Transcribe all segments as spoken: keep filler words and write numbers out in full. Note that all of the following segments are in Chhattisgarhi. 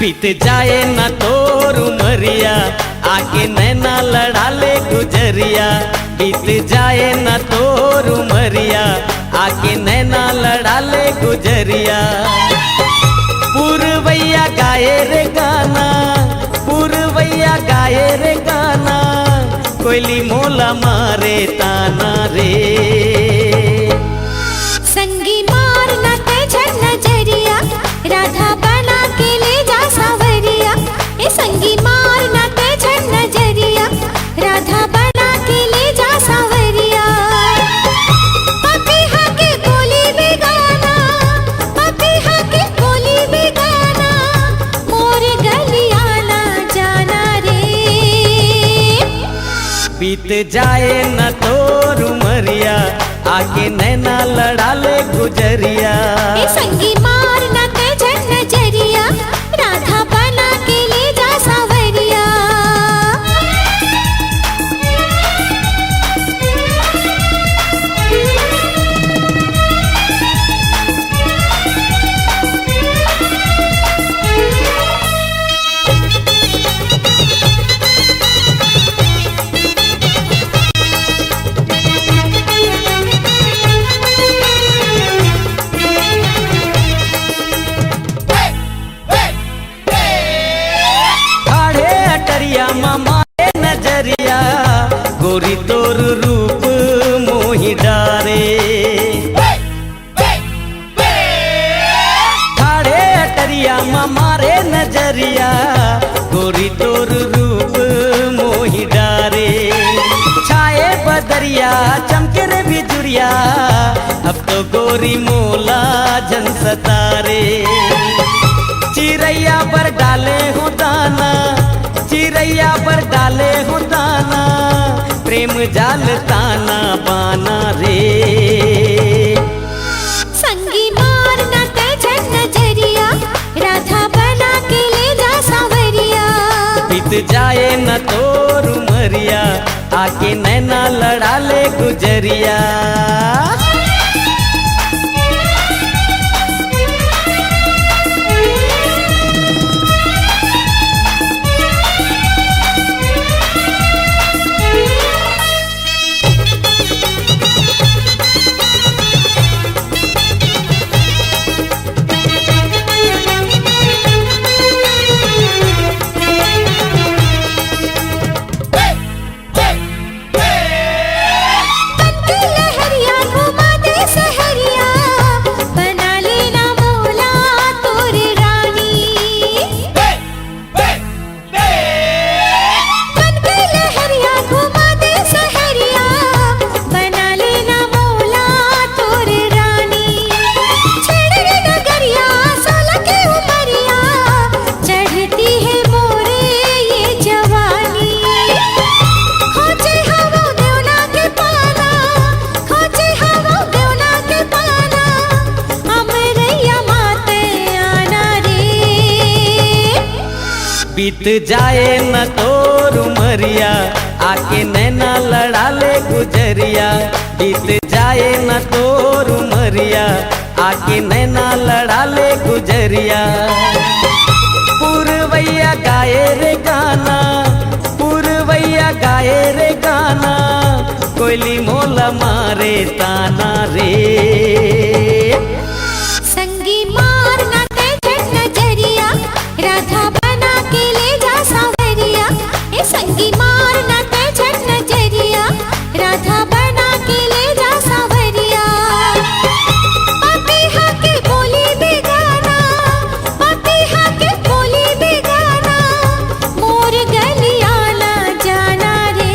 बीत जाए न तोर उमरिया, आके नैना लड़ा ले गुजरिया। बीत जाए न तोर उमरिया, आके नैना लड़ा ले गुजरिया। पुरवैया गाए रे गाना, पुरवैया गाए रे गाना, कोयली मोला मारे ताना रे। संगी मार ना तै झन नजरिया, राधा बना के ले जा सावरिया। ए संगी मार ना तै झन नजरिया, राधा बना के ले जा सावरिया। पपीहा के बोली बेगाना, पपीहा के बोली बेगाना, मोर गलिया ना जाना रे। बीत जाए न तोर उमरिया, आके नैना लड़ा ले गुजरिया। ए संगी मार ना तै झन नजरिया, राधा बना के ले जा सावरिया। ठाढ़े अटरिया म मारे नजरिया, गोरी तोर रूप मोहि डारे। ठाढ़े अटरिया म मारे नजरिया, गोरी तोर रूप मोहि डारे। छाए बदरिया चमके रे बिजुरिया, अब तो गोरी मोला झन सतारे। चिरैया बर डाले हो दाना, चिरैया बर डाले हो दाना, प्रेम जाल ताना बाना रे। संगी मार ना तै झन नजरिया, राधा बना के ले जा सावरिया। बीत जाए न तोर उमरिया, आके नैना लड़ा ले गुजरिया। बीत जाए न तोर उमरिया, आके नैना लड़ा ले गुजरिया। बीत जाए न तोर उमरिया, आके नैना लड़ा ले गुजरिया। पुरवैया गाए रे गाना, पुरवैया गाए रे गाना, कोयली मोला मारे ताना रे। संगी मार ना तै झन नजरिया, राधा बना के ले जा सावरिया। ए संगी मार ना तै झन नजरिया, राधा बना के ले जा सावरिया। पपीहा के बोली बेगाना, पपीहा के बोली बेगाना, मोर गलिया ना जाना रे।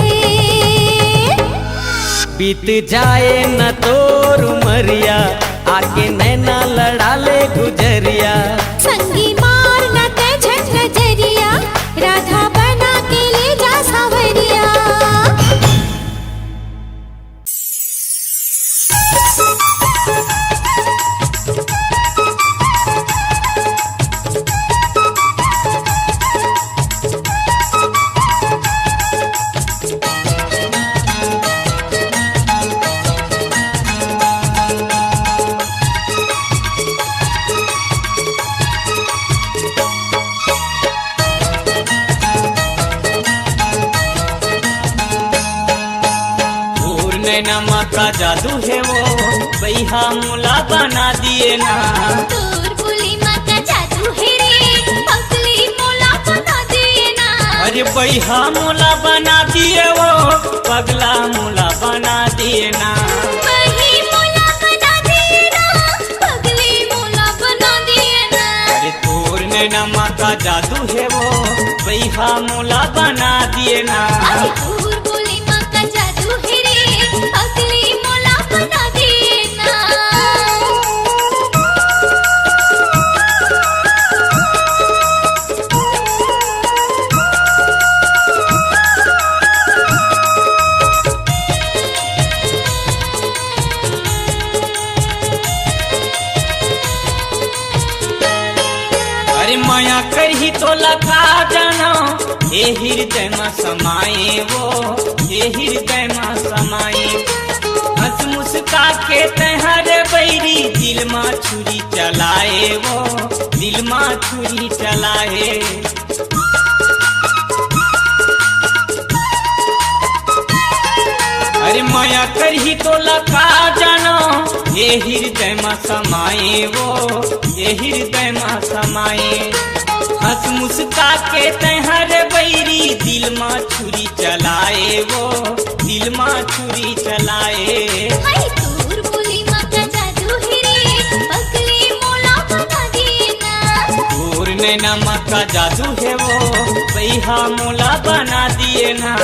बीत जाए न तोर उमरिया, आके नैना लड़ा ले गुजरिया। संगी मार ना तै झन नजरिया, राधा बना के ले जा सावरिया। नैना मा का जादू हे वो, बइहा मोला बना दिए ना। तोर बोली मा का जादू हे रे, पगली मोला बना दिए ना। अरे बइहा मोला बना दिए वो, पगला मोला बना दिए ना। बही मोला बना दिए ना, पगली मोला बना दिए ना। अरे तोर नैना मा का जादू हे वो, बइहा मोला बना दिए ना। अरे तोर बोली मा का जादू हे रे, पगली मोला बना दिए ना। अरे मया करही तोला का जाना, हे हृदय मा समाए वो, हे हृदय मा समाए। हंस मुस्का के तैं हर बैरी, दिल मा छुरी चलाए वो, दिल मा छुरी चलाए। अरे मया करही तोला का जाना, हे हृदय मा समाए वो, हे हृदय मा समाए। हंस मुस्का के तैं हर बैरी, दिल मा छुरी चलाए वो, दिल मा छुरी चलाए। हाय तोर बोली मा का जादू हे रे, पगली मोला बना दिए ना। तोर नैना मा का जादू हे वो, बइहा मोला बना दिए ना।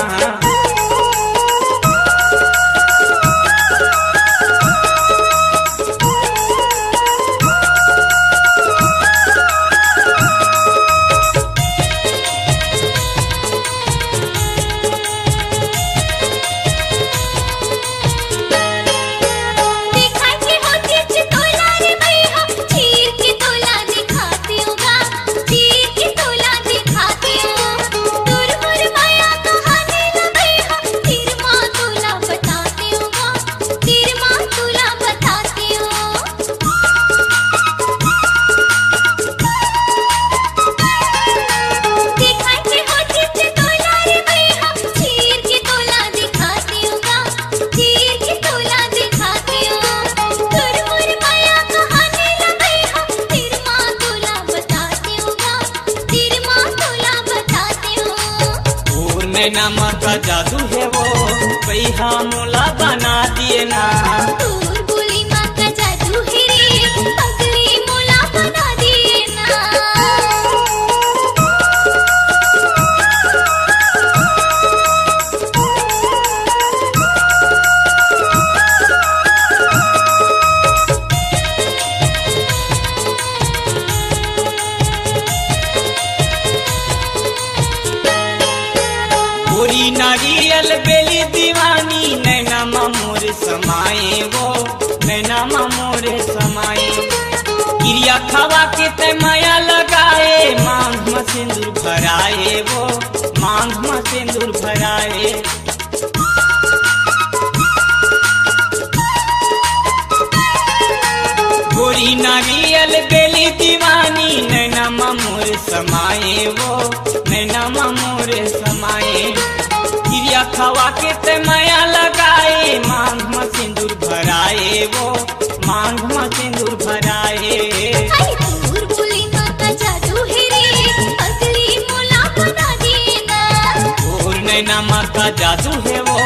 तोर नैना मा का जादू हे वो, बइहा मोला बना दिए ना। तोर बोली मा का जादू हे रे, पगली मोला बना दिए ना। गोरी नारियल बेली दीवानी, नैना मा मोर समाए वो, नैना मा मोर समाए। किरिया खवा के तैं मया लगाए, मांग मा सिंदूर भराए वो, मांग मा सिंदूर भराए। गोरी नारियल बेली दीवानी, नैना मा मोर समाए वो, नैना मा मोर समाए। किरिया खवा के तैं मया लगाए, मांग मा सिंदूर भराए वो, मांग मा सिंदूर भराए। हाय तोर बोली मा का जादू हे रे, पगली मोला बना दिए ना। तोर नैना मा का जादू हे वो,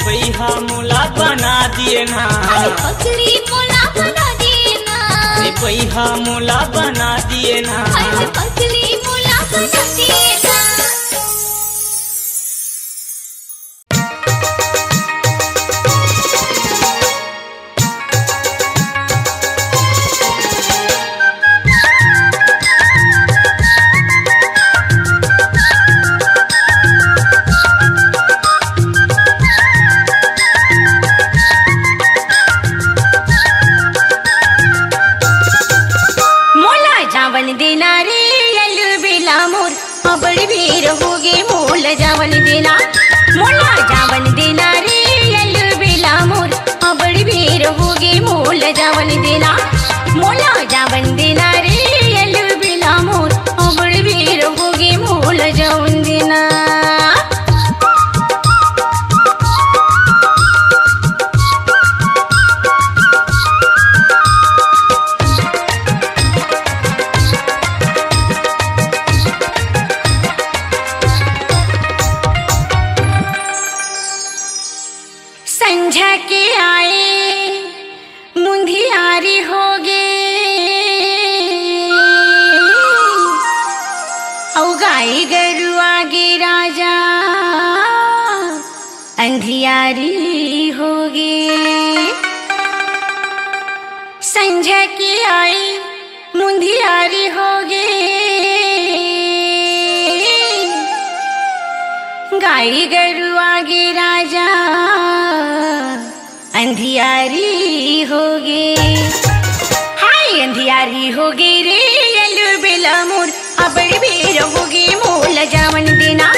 बइहा मोला बना दिए ना। हाय पगली मोला बना दिए ना। ए बइहा मोला बना दिए ना। हाय पगली मोला बना दिए ना। मोला जावन देना रे, अलबेला मोर अबड़ बेर होगे मोला जावन देना, मोला जावन देना रे, अलबेला मोर अबड़ बेर होगे मोला जावन देना, मोला जावन देना रे, अलबेला मोर अबड़ बेर होगे मोला जावन देना। के आए मुंधियारी होगे, अउ गाय गरुआ गे राजा अंधियारी होगे। संझा के आए मुंधियारी होगे, गाय गरुआ गे राजा अंधियारी होगे। हाय अंधियारी होगे रे, अलबेला मोर अबड़ बेर होगे, मोला जावन देना,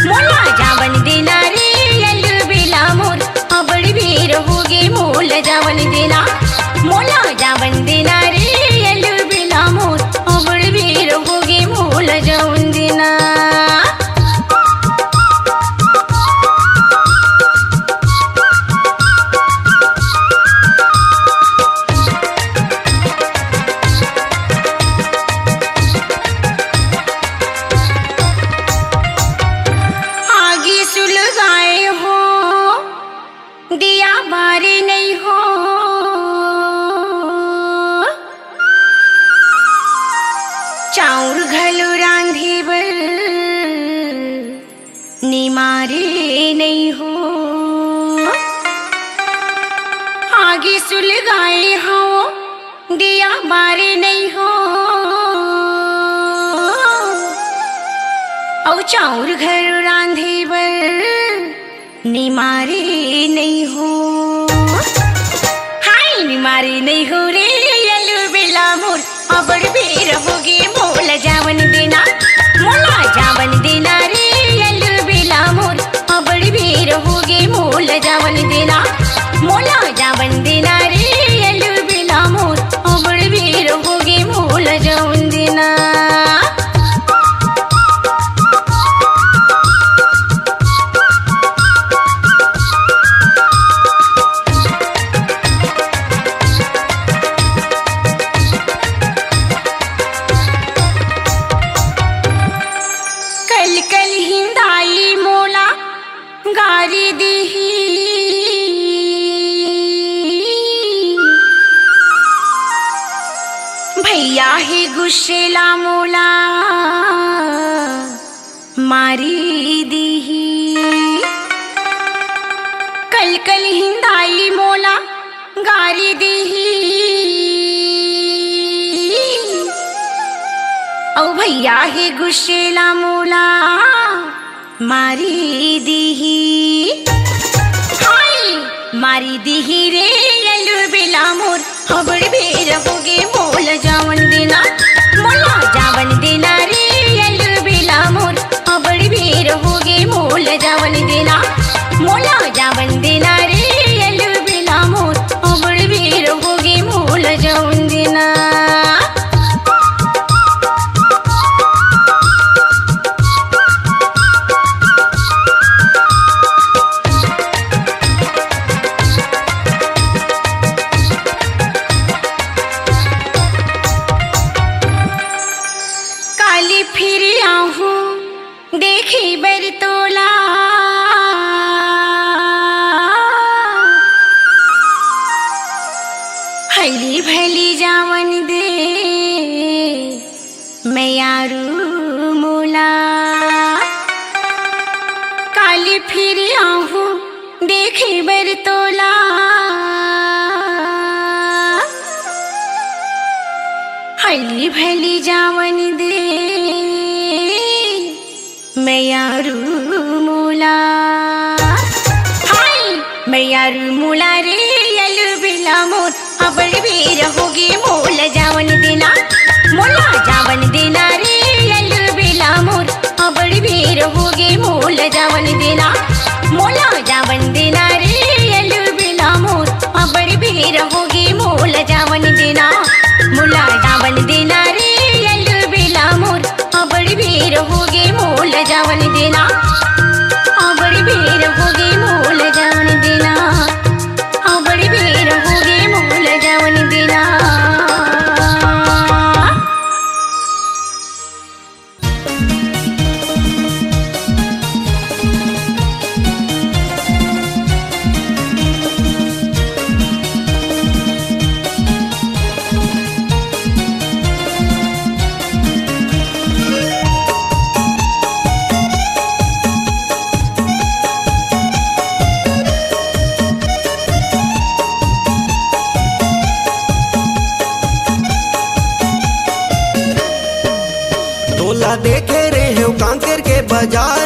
मोला जावन देना रे, अलबेला मोर अबड़ बेर होगे, मोला जावन देना, मोला जावन देना रे, अलबेला मोर अबड़ बेर होगे, मोला जावन देना। आगी सुलगाए हो, दिया बारे नहीं हो, चाउर घलो रांधे बर निमारे नहीं हो। आगी सुलगाए हो, दिया बारे नहीं हो, अउ चाउर घर रांधे बर निमारे नहीं हो। हाय निमारे नहीं हो रे, अलबेला मोर अबड़ बेर होगे, मोला जावन देना, मोला जावन देना रे, अलबेला मोर अबड़ बेर होगे, मोला जावन देना, मोला जावन देना रे, अलबेला मोर अबड़ बेर होगे, मोला जावन देना। कल कल हिंदाई मोला गारी दिही, भैया हे गुस्सेला मोला मारी दिही। कल कल हिंदाई मोला गारी दिही, अउ भैया हे गुस्सेला मोला मारी दिही। हाय मारी दिही रे, अलबेला मोर अबड़ बेर होगे, मोला जावन देना, मोला जावन देना रे, अलबेला मोर अबड़ बेर होगे, मोला जावन देना, मोला जावन देना रे, अलबेला मोर अबड़ बेर होगे, मोला जावन देना। काली फिर आहूँ देखे बर तोला, हली भली जावन दे मयारू मोला। काली फिर आहूँ देखे बर तोला, हली भली जावन दे मयारू मोला। हाय मयारू मोला रे, अलबेला मोर अबड़ बेर होगे, मोला जावन देना, मोला जावन देना रे, अलबेला मोर अबड़ बेर होगे, मोला जावन देना, मोला जावन देना रे, अलबेला मोर अबड़ बेर होगे, मोला जावन देना, मोला जावन देना रे, अलबेला मोर अबड़ बेर होगे, मोला जावन देना, अबड़ बेर होगे, मोला जावन देना, अबड़ बेर होगे, मोला जावन देना।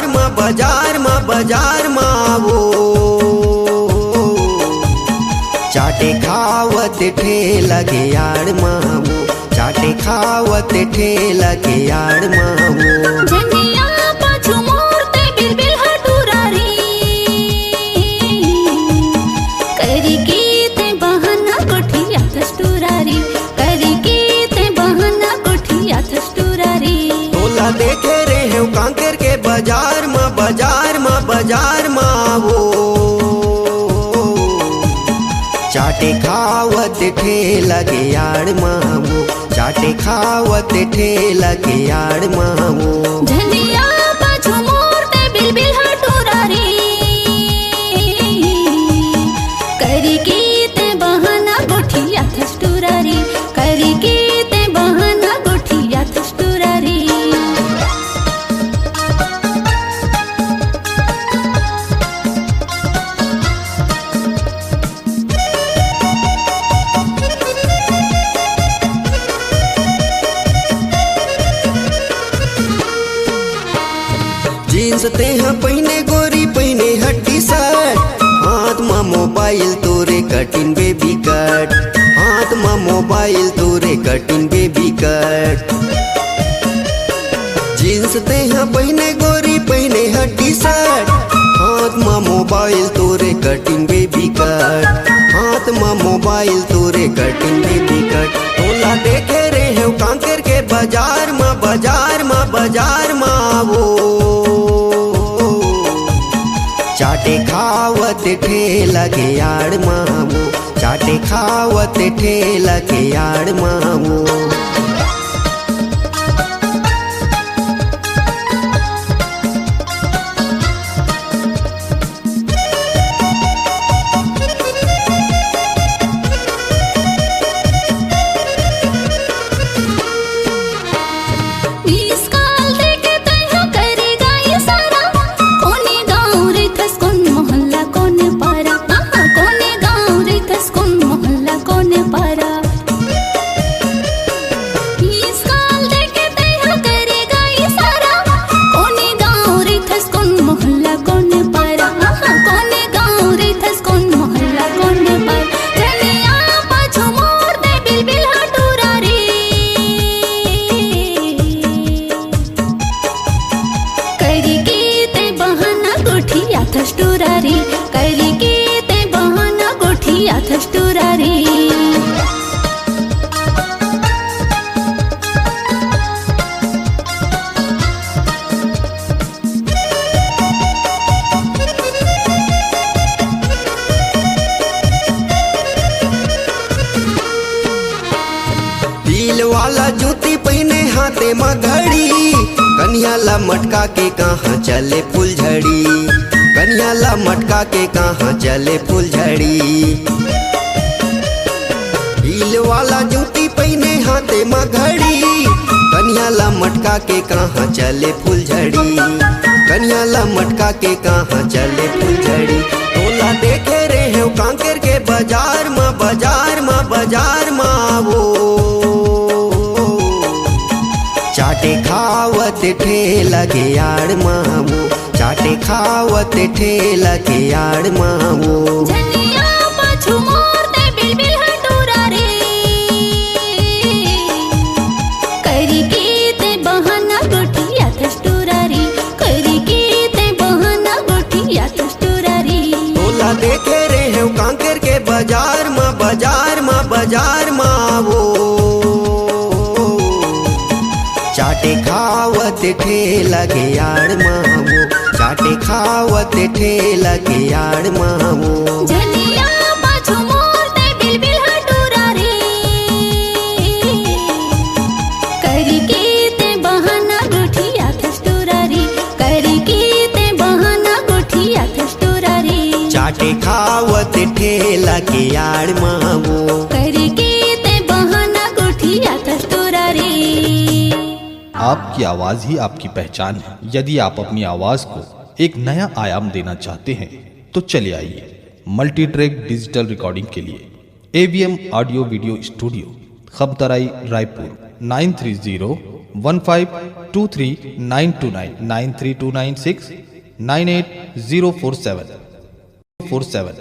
म बाजार म, बाजार म आवो, चाटे खावत ठेला के आड़ म आवो, चाटे खावत ठेला के आड़ म आवो। झनिया पाछू मोर ते बिलबिल ह टुरारी, करी के ते बहाना गोठियाथस टुरारी, करी के ते बहाना गोठियाथस टुरारी। तोला देखे रेहेंव कांकेर के बाजार म, बाजार म, बाजार म आवो, चाटे खावत ठेला के आड़ म आवो, चाटे खावत ठेला के आड़ म आवो। झनिया पाछू मोर ते बिलबिल ह टुरारी, करी के ते बहाना गोठियाथस टुरारी, करी के ते बहाना गोठियाथस टुरारी। जींस तेहा पहिने गोरी, पहिने ह टी-शर्ट, हाथ म मोबाइल तोरे कटिंग बेबी कट, हाथ म मोबाइल तोरे कटिंग बेबी कट। जींस तेहा पहिने गोरी, पहिने ह टी-शर्ट, हाथ म मोबाइल तोरे कटिंग बेबी कट, हाथ म मोबाइल तोरे कटिंग बेबी कट। तोला देखे रेहेंव कांकेर के बाजार म, बाजार म, बाजार म आवो, चाटे खावत ठेला के आड़ म आवो, चाटे खावत ठेला के आड़ म आवो। Miss call देके तैं ह करेगा इशारा। कोने गाँव रहिथस, कोन मोहल्ला, कोने पारा? आहा, कोने गाँव रहिथस, कोन मोहल्ला, कोने पारा? Miss call देके तैं ह करेगा इशारा। कोने गाँव रहिथस, कोन मोहल्ला, कोने पारा? आहा, कोने गाँव रहिथस, कोन मोहल्ला, कोने पारा? झनिया पाछू मोर ते बिलबिल ह टुरारी, करी के ते बहाना गोठियाथस टुरारी, करी के ते बहाना गोठियाथस टुरारी। तिल वाला जूती पहिने, हाथे म घड़ी, कनिहा ला मटका के कहाँ चले फुलझड़ी, कनिहा ला मटका के कहाँ चले फुलझड़ी। तिल वाला जूती पहिने, हाथे म घड़ी, कनिहा ला मटका के कहाँ चले फुलझड़ी, कनिहा ला मटका के कहाँ चले फुलझड़ी। तोला देखे रेहेंव कांकेर के बाजार म, बाजार म, बाजार म आवो, चाटे खावत ठेला के आड़ म आवो, चाटे खावत ठेला के आड़ म आवो। झनिया पाछू मोर ते बिलबिल ह टुरारी, करी के ते बहाना गोठियाथस टुरारी, करी के ते बहाना गोठियाथस टुरारी। तोला देखे रेहेंव कांकेर के बाजार म, बाजार म, बाजार म आवो, चाटे खावत ठेला के आड़ म आवो, चाटे खावत ठेला के आड़ म आवो। झनिया पाछू मोर ते बिलबिल ह टुरारी, करी के ते बहाना गोठियाथस टुरारी, करी के ते बहाना गोठियाथस टुरारी। चाटे खावत ठेला के आड़ म आवो, करी के ते बहाना गोठियाथस टुरारी। आपकी आवाज ही आपकी पहचान है। यदि आप अपनी आवाज को एक नया आयाम देना चाहते हैं, तो चले आइए मल्टी ट्रैक डिजिटल रिकॉर्डिंग के लिए AVM audio video studio, Khamtarai, Raipur, nine three zero One five two three nine two nine, nine three two nine six nine eight zero four seven, four seven,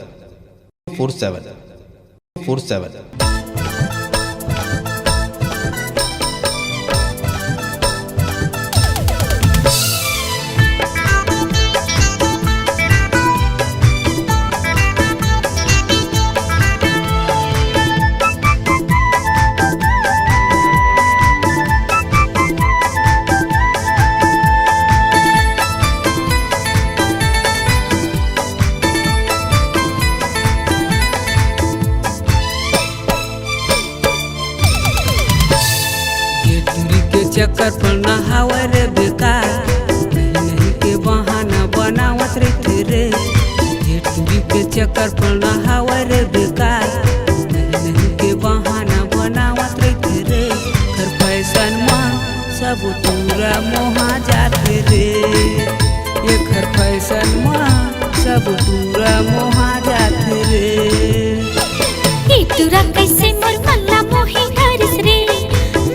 four seven, four seven। ये टूरी के चक्कर पड़ना हावय रे बेकार, नहीं नहीं के बहाना बनावत रहिथे रे। ये टूरी के चक्कर पड़ना हावय रे बेकार, नहीं नहीं के बहाना बनावत रहिथे रे। एखर फैशन मा सब टूरा मोहा जाथे रे, एखर फैशन मा सब टूरा मोहा जाथे रे। ए टूरा कइसे मोर मन ला मोही धरिस रे,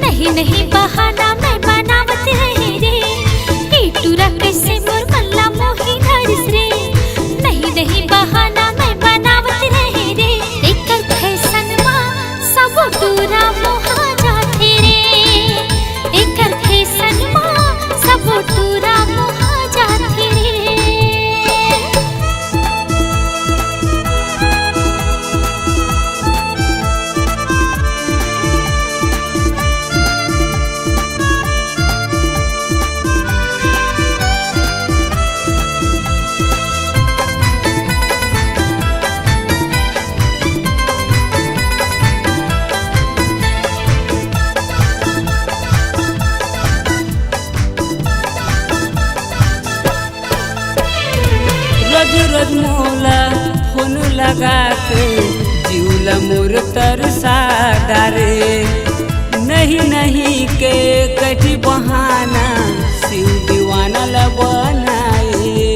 नहीं नहीं बहाना मैं बनावत रहे रे। ए टूरा कइसे मोर मन ला मोही धरिस रे, नहीं नहीं बहाना मैं बनावत रहे रे। एकर फैशन मा सब टूरा मोहा जाथे रे, एकर फैशन मा सब टूरा मोहा जाथे रे। रोज रोज मोला फोन लगा के जीव ला मोर तरसा डारे। नहीं नहीं के कठी बहाना शिव दीवाना ला बनाए।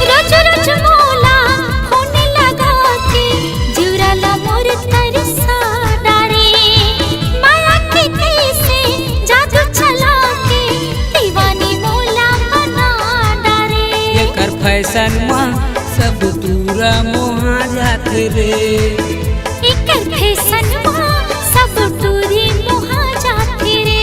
रोज रोज मोला फोन लगा के जिउरा ला मोर तरसा डारे। माया के कइसे जादू चला के दीवानी मोला बना डारे। एकर फैशन मा सब टूरा मोहा जाथे रे। एकर फैशन मा सब टूरी मोहा जाथे रे।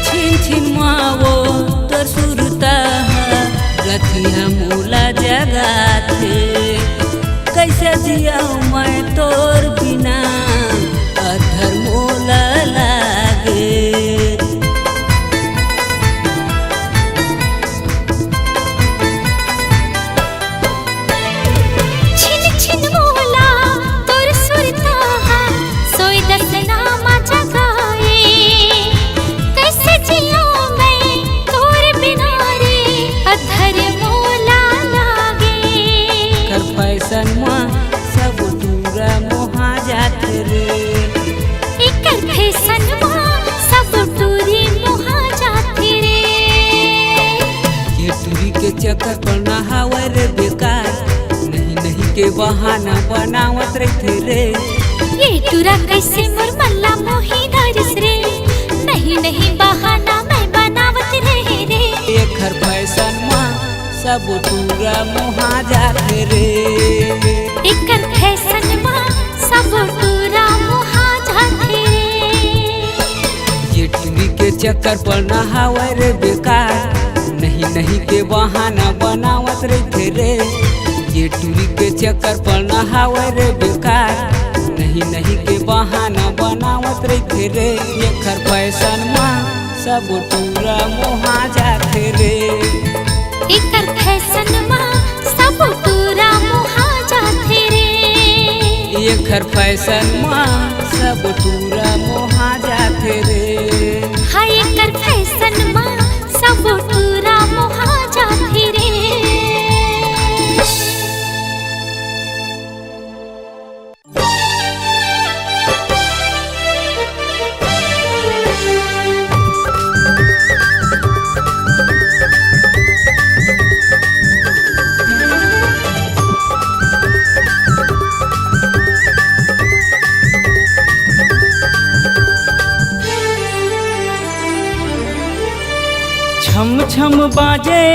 छिन छिन मावो तोर सुरता ह, रतिहा मोला जगाथे। कइसे जियव मैं तोर बिना, अधर मोला लागे। छिन छिन मोला तोर सुरता हा, सोय दसना मा जगाए। कइसे जियव मैं तोर बिना रे, अधर मोला लागे। एकर फैशन मा सब टूरा मोहा जाथे रे। एकर फैशन मा सब टूरी मोहा जाथे रे। ये टूरी के चक्कर पड़ना हावय रे बेकार, नहीं नहीं के बहाना बनावत रहिथे रे। ये टूरा कइसे मोर मन ला मोही धरिस रे, नहीं नहीं बहाना मैं बनावत रहे रे। एखर फैशन मा सब टूरा मोहा जाथे रे। एकर फैशन मा सब टूरा मोहा जाथे रे। ये टूरी के चक्कर पड़ना हावय रे बेकार, नहीं नहीं के बहाना बनावत रहिथे रे। ये टूरी के चक्कर पड़ना हावय रे बेकार, नहीं नहीं के बहाना बनावत रहिथे रे। एखर फैशन मा सब टूरा मोहा जाथे रे। एकर फैशन मा सब टूरा मोहा एखर फैशन मा सब टूरा मोहा जाथे रे। हाय, एकर फैशन मा सब टूरा मोहा जाथे रे। छम छम बाजे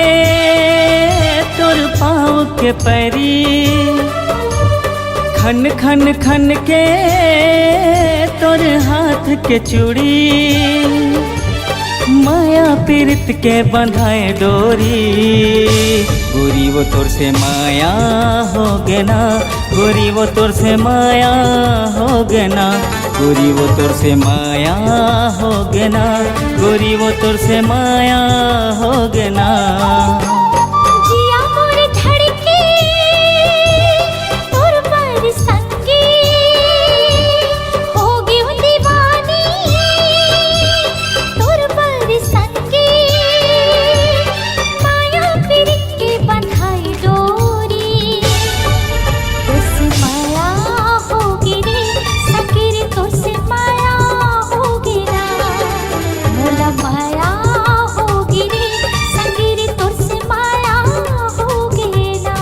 तोर पाँव के पैरी, खन खन खन के तोर हाथ के चूड़ी। माया पीरित के बंधाए डोरी, गोरी वो तोर से माया हो गे ना, गोरी वो तोर से माया हो गे ना, गोरी वो तोर से माया हो गे ना, गोरी वो तोर से माया हो गे ना। जिया मोर धड़के तोर बर संगी, हो गेंव दीवानी तोर बर संगी। माया पीरित के बंधाई डोरी, तोर से माया हो गे रे, संगी रे तोर से माया हो गे ना। मोला माया हो गे रे, संगी रे तोर से माया हो गे ना।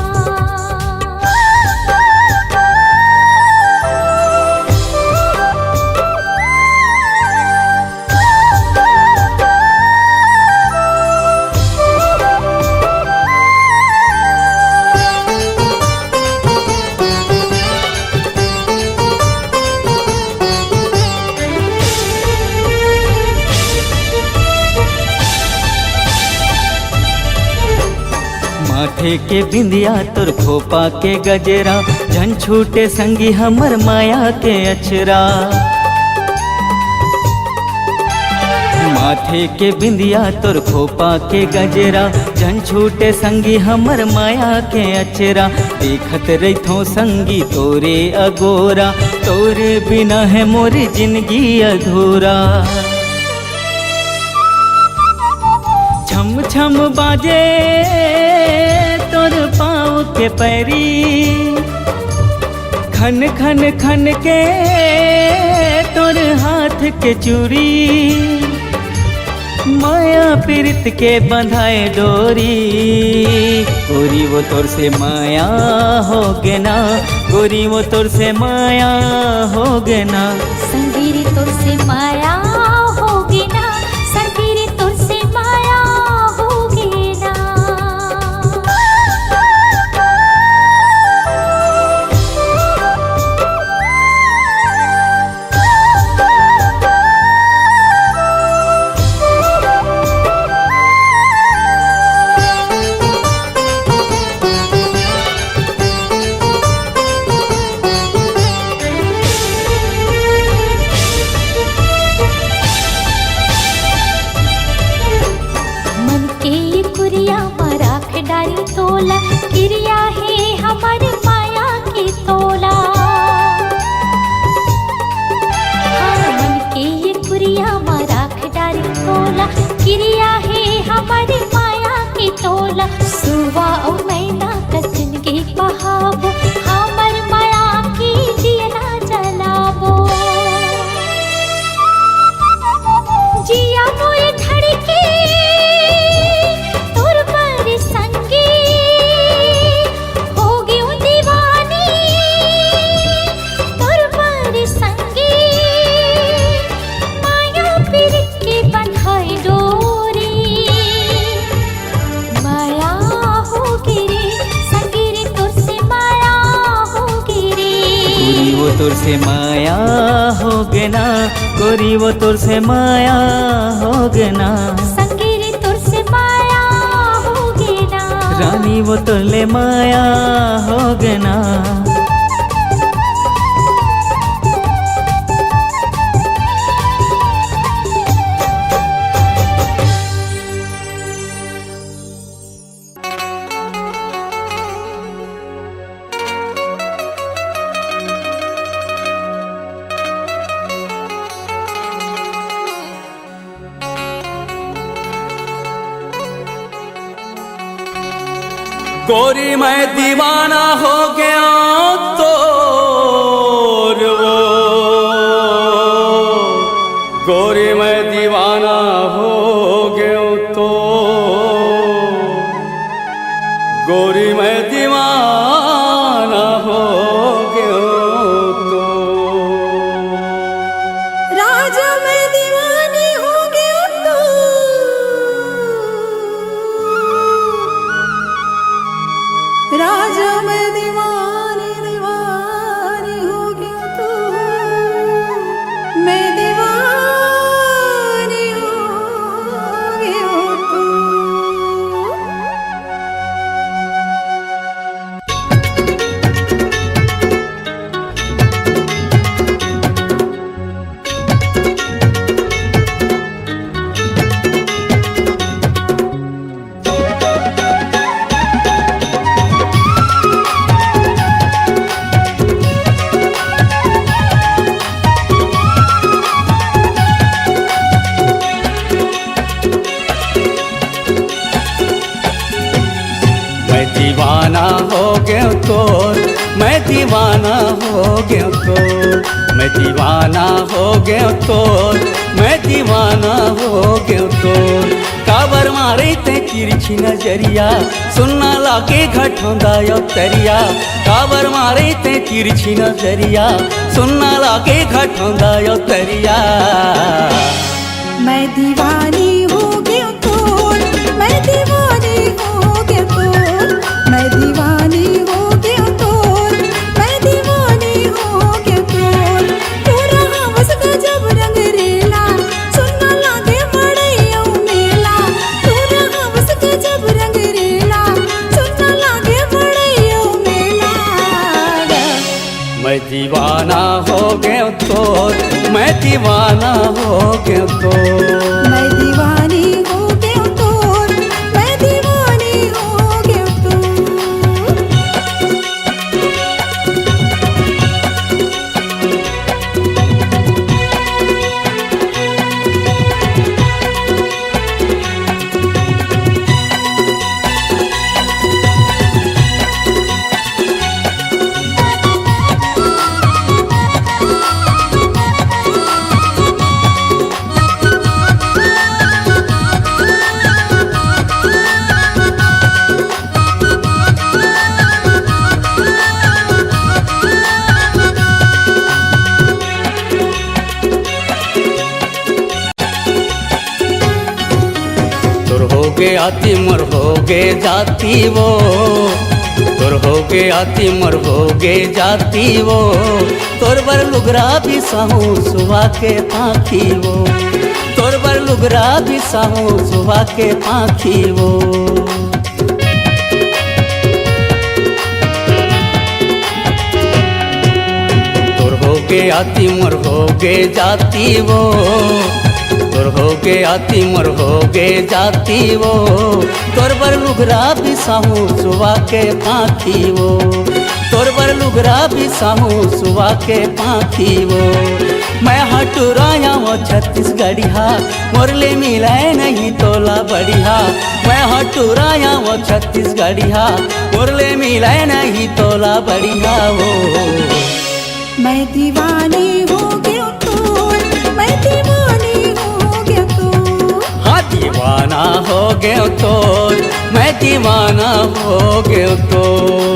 माथे के बिंदिया तोर खोपा के गजरा, झन छूटे संगी हमर माया के अचरा। माथे के बिंदिया तोर खोपा के गजरा, झन छूटे संगी हमर माया के अचरा। देखत रहिथों संगी तोरे अगोरा, तोरे बिना हे मोर जिनगी अधूरा। छम छम बाजे तोर पाँव के पैरी, खन खन खन के तोर हाथ के चूड़ी। माया पीरित के बंधाए डोरी, गोरी वो तोर से माया हो गे ना, गोरी वो तोर से माया हो गे ना। संगी रे तोर से माया हो गे ना, संगी रे तोर से माया हो गे ना। मन के ये कुरिया म राख डारी तोला, किरिया हे हमर माया के तोला। हाँ, मन के ये कुरिया म राख डारी तोला, किरिया हे हमर माया के तोला। सुवा अउ मैना कस जिनगी बहाबो, हमर माया के दिया ना जलाबो। जिया मोर धड़के तोर बर संगी, हो गेंव दीवानी तोर बर संगी। माया पीरित के बंधाई डोरी, माया हो गे रे, संगी रे तोर से माया हो गे रे। गोरी वो तोर से माया हो गे ना, गोरी वो तोर से माया हो गे ना। संगी रे तोर से माया हो गे ना। रानी वो तोर ले माया हो गे ना। गोरी मैं दीवाना हो गया तोर वो, गोरी मैं दीवाना हो गया तो, गोरी मैं दीवाना हो गया तो। राजा मैं दीवानी हो गया तो, राजा मैं दीवानी, दीवानी हो गया तो, मैं दीवानी हो गया तो। मैं दीवाना हो गया तोर, मैं दीवाना हो गया तोर, मैं दीवाना हो गया तोर, मैं दीवाना हो गया तोर। काबर मारे ते तिरछी नजरिया, सुन्ना लागे घटौंदा यो तरिया। काबर मारे ते तिरछी नजरिया, सुन्ना लागे घटौंदा यो तरिया। मैं दीवानी हो गया तोर, मैं दीवानी हो गया तोर, मैं दीवानी हो गया तोर, मैं दीवानी हो गया तोर। तोर हवस गजब रंग रेला, सुन्ना लागे मड़ई अउ मेला। तोर हवस गजब रंग रेला, सुन्ना लागे मड़ई अउ मेला। मैं दीवाना हो गया तोर, मैं दीवाना हो गया तोर। मैं दीवानी हो गया तोर, मैं दीवानी हो गया तोर। तोर होगे आती मोर होगे जाती वो, तोर होगे आती मोर होगे जाती वो। तोर बर लुगरा बिसाहूँ सुवा के पाखी वो, तोर बर लुगरा बिसाहूँ सुवा के पाखी वो। तोर होगे आती मोर होगे जाती वो, तोर होगे आती मोर होगे जाती वो। तोर बर लुगरा बिसाहूँ सुवा के पाखी वो, तोर बर लुगरा बिसाहूँ सुवा के पाखी वो। मैं हा टुराया वो छत्तीसगढ़िया, मोर ले मिलय नहीं तोला बढ़िया। मैं हा टुराया वो छत्तीसगढ़िया, मोर ले मिलय नहीं तोला बढ़िया वो। मैं दीवानी हो गया तोर, मैं दीवानी हो गया तोर। हाँ, दीवाना हो गया तोर, मैं दीवाना हो गया तोर।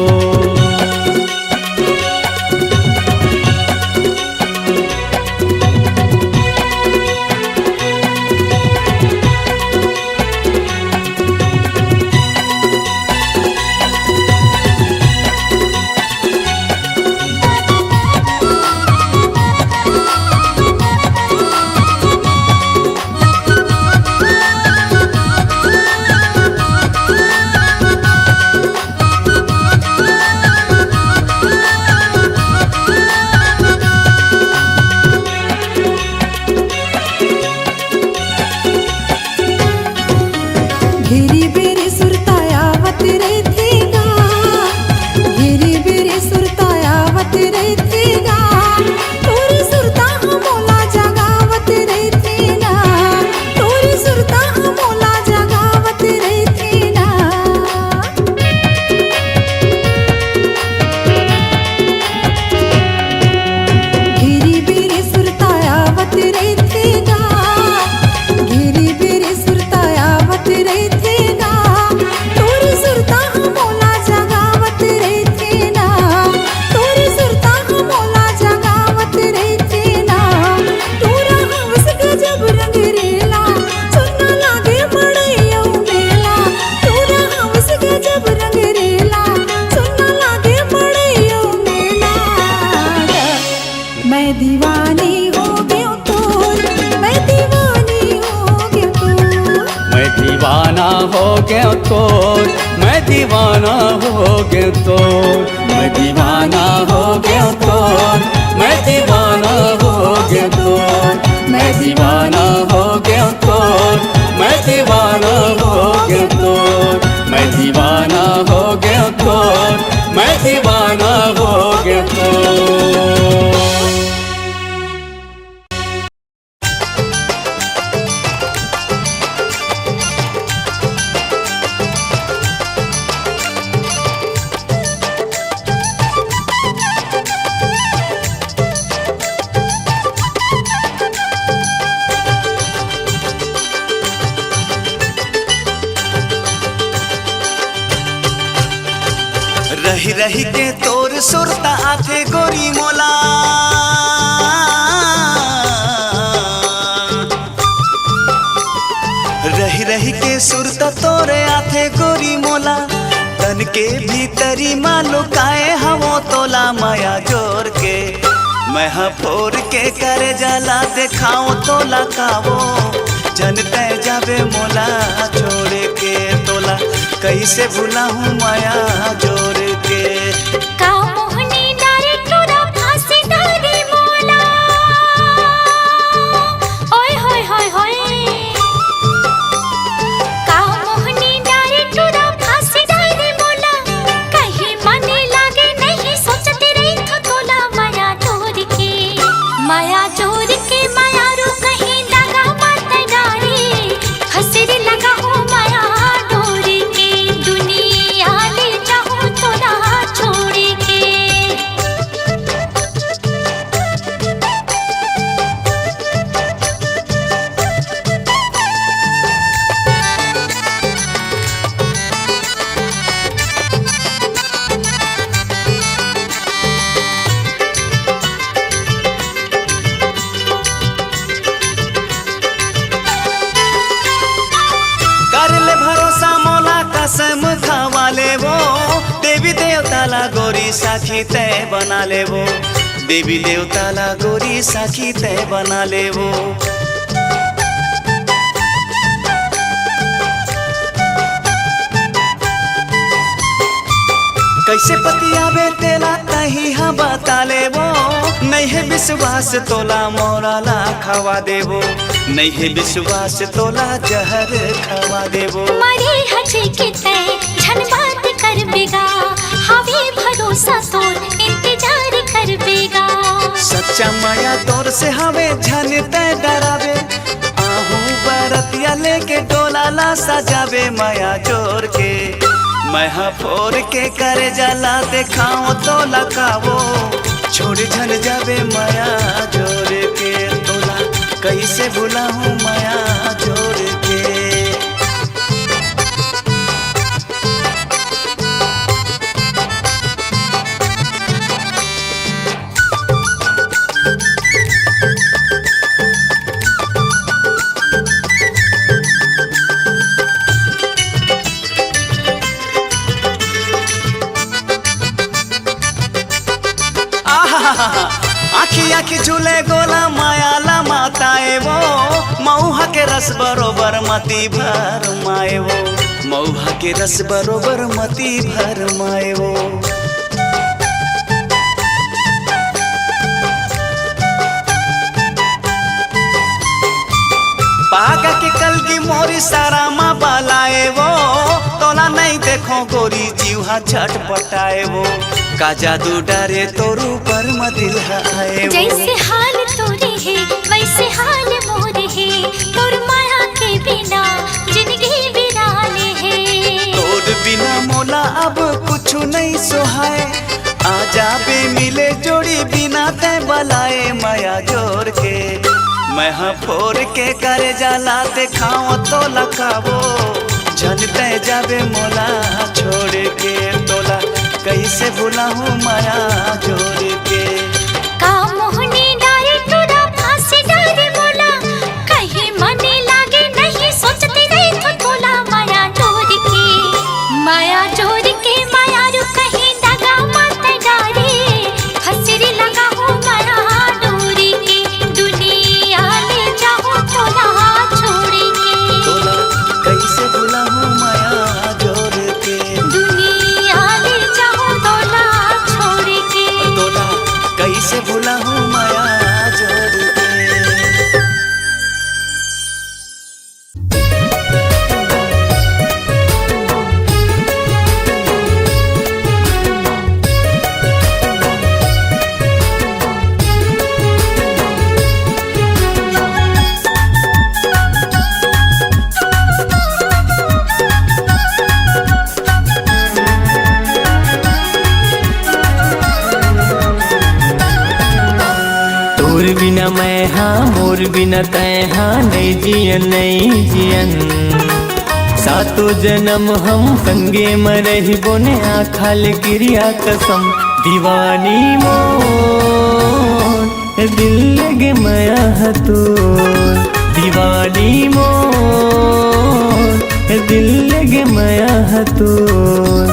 हो गया तोर, मैं दीवाना हो गया तोर, मैं दीवाना हो गया तोर, मैं दीवाना हो गया तोर, मैं दीवाना हो गया तोर, मैं दीवाना हो गया तोर, मैं दीवाना हो गया तोर, मैं दीवाना हो गया तोर। रही रही के तोर सुरता आथे गोरी मोला, रही रही के सुरता तोरे आथे गोरी मोला। तन के भीतरी मा लुकाए हवो तोला मया जोर के। मैं ह फोर के करे जला देखाओ तोला कावो। जन तै जाबे मोला छोड़ के तोला, कैसे भुलाहूँ मया जोर के। का मोहनी डारे टूरा फांसी डारी मोला। ओए होए होए होए। का मोहनी डारे टूरा फांसी डारी मोला। कहीं मने लागे नहीं सोचते रही थो तोला मया जोर के। मया जोर के मया रू कहीं दगा मत डारी। हसरी लगा हो मया डोर के। दुनिया ले जाहूँ तोला छोड़ के। कर ले भरोसा मोला कसम खवा लेबो। देवी देवता ला गोरी साखी तै बना लेबो। देवी देवता ला गोरी साखी तै बना लेबो। कैसे पतियाबे तेला तही हा बता लेबो। नहीं है विश्वास तोला मोरा ला खवा देबो। नहीं है विश्वास तोला जहर खवा देबो। मरे हजे के तै झन बात कर बेगा। हवे भरोसा तोर इंतजार कर बेगा। सच्चा मया तोर से हवे झन तै डराबे। आहू बरतिया लेके डोला ला सजाबे मया जोर के। मैं ह फोर के करे जला देखाओ तोला कावो। छोड़ झन जाबे मया जोर के तोला, कैसे भुलाहूँ मया जोर के। आहा, आखी आखी झूले गोला माया ला माताए वो। मऊहा के रस बरोबर मती भर माए वो। मऊहा के रस बरोबर मती भर माए वो। पागा के कलगी मोरी सारा मा बलाए वो। तोला नहीं देखो गोरी जीव हा छटपटाए वो। का जादू डारे तोर ऊपर म दिल ह आए वो। जैसे हाल तोरे हे, वैसे हाल मोरे हे। तोर माया के बिना जिंदगी बिराने हे। तोर बिना मोला अब कुछु नहीं सोहाय। आ जाबे मिले जोड़ी बिना तै बलाए मया जोर के। मैं ह फोर के करे जला देखाओ तोला कावो। झन तै जाबे मोला छोड़ के तोला, कैसे भुलाहूँ मया जोर के। का मोहनी डारे टूरा फांसी डारे मोला, कहीं मने लागे नहीं सोचते रहे थो तोला मया जोर के। मया जोर के मया रू कहीं दगा मत डारे। हसरी लगा हो मया डोरी के, दुनिया ले जाओ तोला छोड़ के। तोला कैसे भुलाहूँ मोर बिना तैं हा नइ जियन, नइ जियन। सातो जनम हम संगे म रहिबो ने, आ खा ले किरिया कसम। दीवानी मोर, ए दिल लगे मया ह तोर। दीवानी मोर, ए दिल लगे मया ह तोर।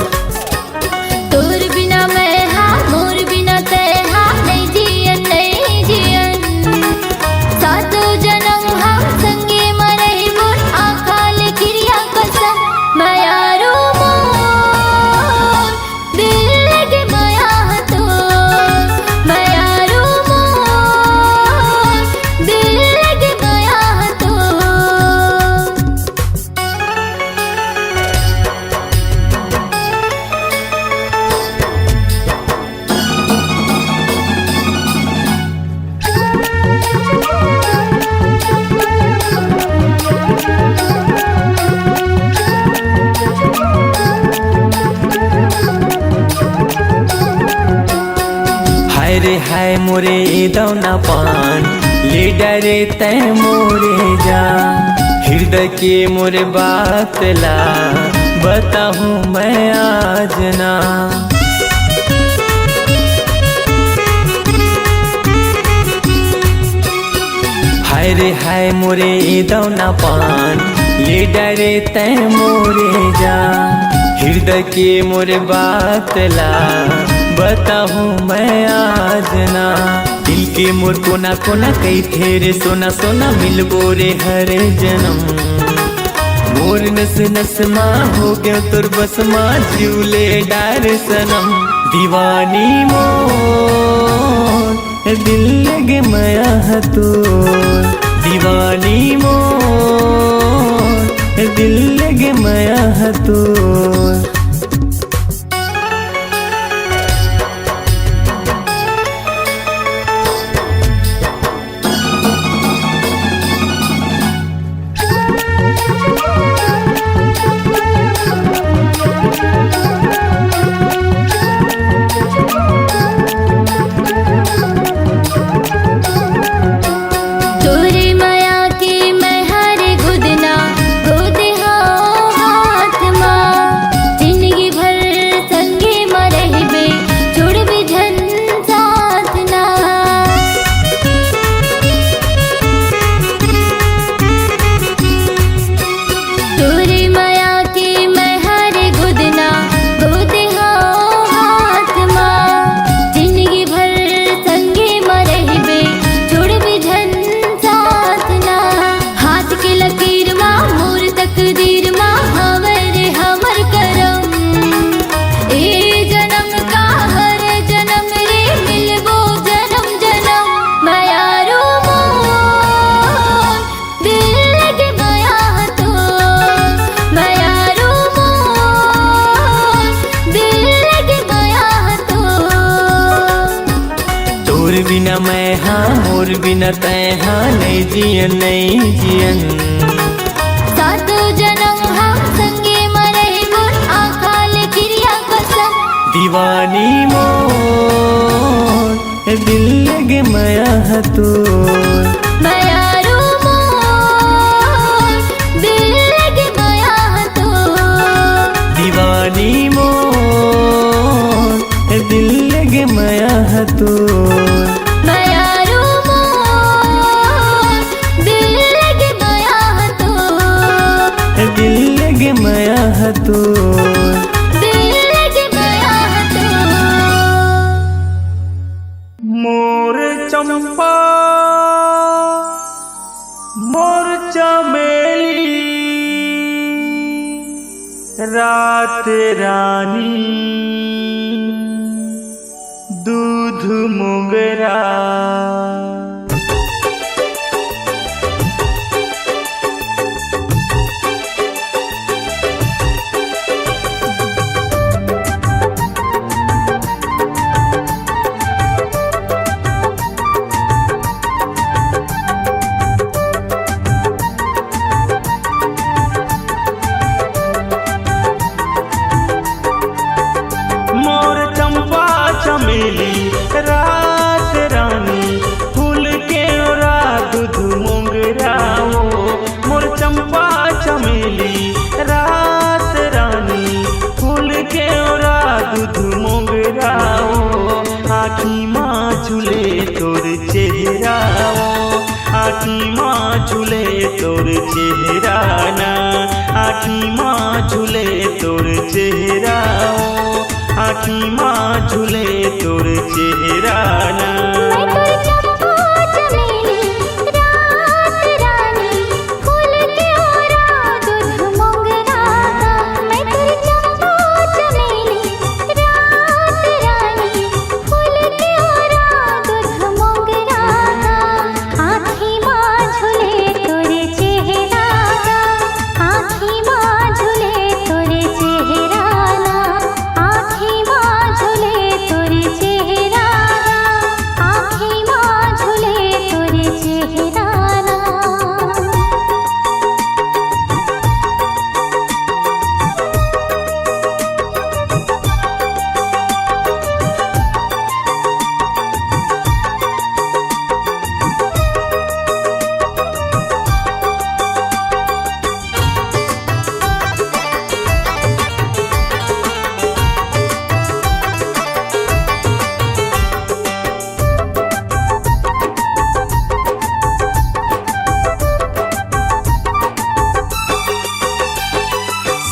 तोर बिना मैं हा, मोर बिना तै हा, नइ जियन, नइ जियन। सातो जनम हम संगे म रहिबो, आ खा ले किरिया कसम। मयारू मोर, दिल लगे मया ह तोर। मयारू मोर, दिल लगे मया ह तोर। हाय रे हाय मोरे ए दौना पान, ले डरे तैं मोरे जान। हृदय के मोरे बात ला बताहूँ मैं आज ना। हाय रे हाय मोरे ए दौना पान, ले डरे तैं मोरे जान। हृदय के मोरे बात ला बताहूँ मैं आज ना। दिल के मोर कोना कोना कहिथे रे सोना सोना, मिलबो रे हर जनम। मोर नस नस मा हो गयो तोर बस मा, जीव ले डार सनम। दीवानी मोर, दिल लगे मया ह तोर। दीवानी मोर, दिल लगे मया ह तोर। तोरे मया के मैं हर गोदना, गोदे हव हाथ मा। जिनगी भर संगे म रहिबे, छोड़बे झन साथ ना। तोरे मया के मैं हर गोदना, गोदे हव हाथ मा। जिनगी भर संगे म रहिबे, छोड़बे झन साथ ना। हाथ के लकीर मा, मोर तकदीर मा, हवय रे हमर करम। ए जनम का हर जनम रे, मिलबो जनम जनम। मयारू मोर, दिल लगे मया ह तोर। मयारू मोर, दिल लगे मया ह तोर। तोर बिना मैं हा, मोर बिना तैं हा, नइ जियन, नइ जियन। सातो जनम हम संगे म रहिबो, आ खा ले किरिया कसम। दीवानी मोर, ए दिल लगे मया ह तोर। मयारू मोर, दिल लगे मया ह तोर। दीवानी मोर, ए दिल लगे मया ह तोर। मयारू मोर, दिल लगे मया ह तोर। ए दिल लगे मया ह तोर। दिल लगे मया ह तोर। मोर चंपा, मोर चमेली, रात रानी, दूध मोगरा। मोर चंपा चमेली रात रानी, फूल आँखी मा झूले तोर चेहरा ना, आँखी मा झूले तोर चेहरा ओ, आँखी मा झूले तोर चेहरा ना। मैं तोर चंपा चमेली, रात रानी, फूल के ओरा दूध मोंगरा का। मैं तोर चंपा चमेली, रात रानी, फूल के ओरा दूध मोंगरा का। आँखी मा झूले तोर चेहरा ना, आँखी मा झूले तोर चेहरा ना, आँखी मा झूले तोर चेहरा ना, आँखी मा झूले तोर चेहरा ना।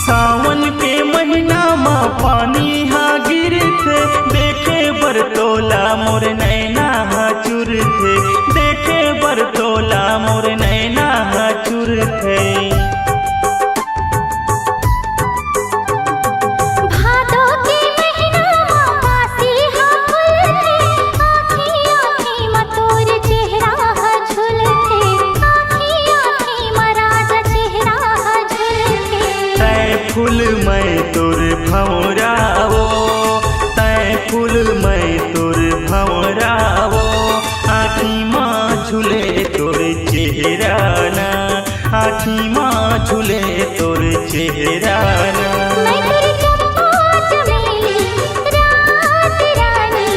सावन के महीना मा पानी हा गिरथे, देखे बर तोला मोर नैना हा चुरथे, देखे बर तोला मोर नैना हा चुरथे। भादो के महीना मा काशी हा फूलथे, आँखी आँखी मा तोर चेहरा हा झूलथे, आँखी आँखी मा राजा चेहरा हा झूलथे। तैं फूल मैं तोर भंवरा ओ, तैं फूल मैं तोर भंवरा ओ, आँखी मा झूले तोर चेहरा ना, आँखी मा झूले तोर चेहरा ना। मैं तोर चंपा चमेली, रात रानी,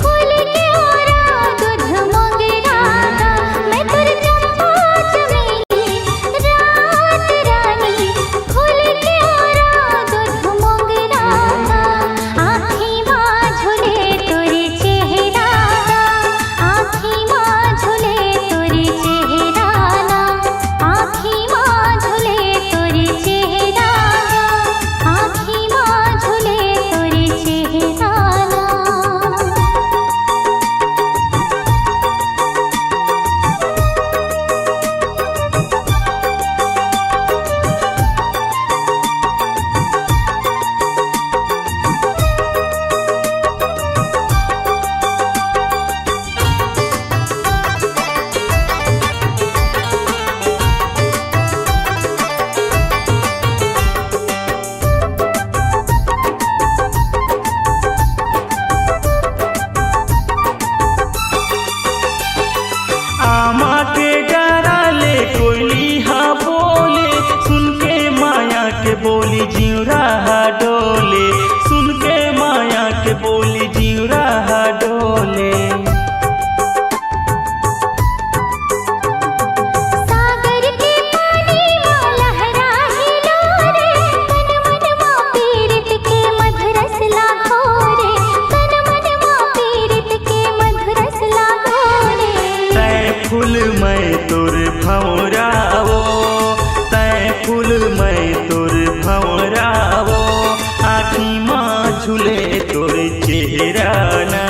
फूल के ओरा दूध मोंगरा का। मैं तोर चंपा चमेली, रात रानी, फूल के ओरा दूध मोंगरा का। आँखी मा झूले तोर चेहरा ना, आँखी मा झूले तोर चेहरा ना, आँखी मा झूले तोर चेहरा ना, आँखी मा झूले तोर चेहरा ना। आमा के डारा ले कोयली हा बोले, सुन के माया के बोली जिउरा हा डोले, सुन के माया के बोली जिउरा हा डोले। सागर के पानी मा लहरा हिलो रे, तन मन मा पीरित के मधुरस लागो रे, तन मन मा पीरित के मधुरस लागो रे। तैं फूल मैं तोर भंवरा ओ, तैं फूल मैं तोर भंवरा ओ, आँखी मा झूले तोर चेहरा ना,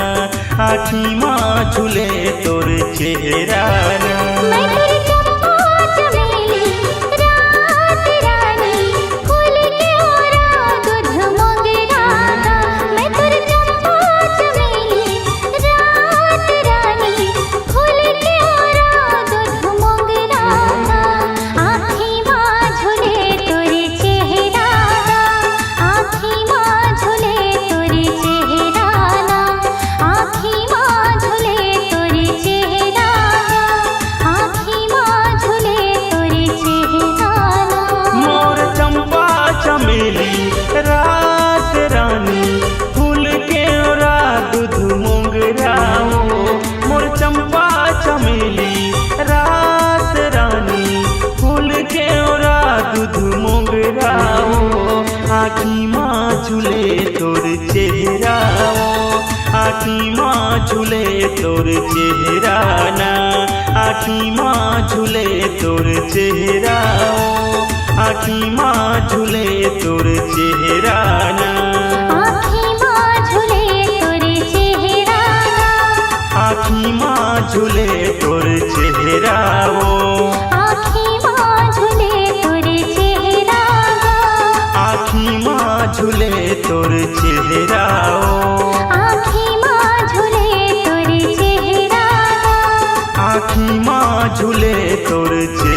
आँखी मा झूले तोर चेहरा ना। मैं तोर चंपा चमेली, रात रानी, फूल के ओरा दूध मोंगरा का। मैं तोर चंपा चमेली, रात रानी, फूल के ओरा दूध मोंगरा का। आँखी मा झूले तोर चेहरा ना, आँखी मा झूले तोर चेहरा ना, आँखी मा झूले तोर चेहरा ना, आँखी मा झूले तोर चेहरा ना। मोर चंपा चमेली रात रानी, फूल के ओरा दूध मोंगरा ओ, मोर चंपा चमेली रात रानी, फूल के ओरा दूध मोंगरा ओ, आँखी मा झूले तोर चेहरा ओ, आँखी मा झूले तोर चेहरा ना, आँखी मा झूले तोर चेहरा ओ, आँखी मा झूले तोर चेहरा ना। आँखी मा झूले तोर चेहरा ना। आँखी मा झूले तोर चेहरा ओ। आँखी मा झूले तोर चेहरा ना। आँखी मा झूले तोर चेहरा ओ। आँखी मा झूले तोर चेहरा ना। आँखी मा झूले तोर चेहरा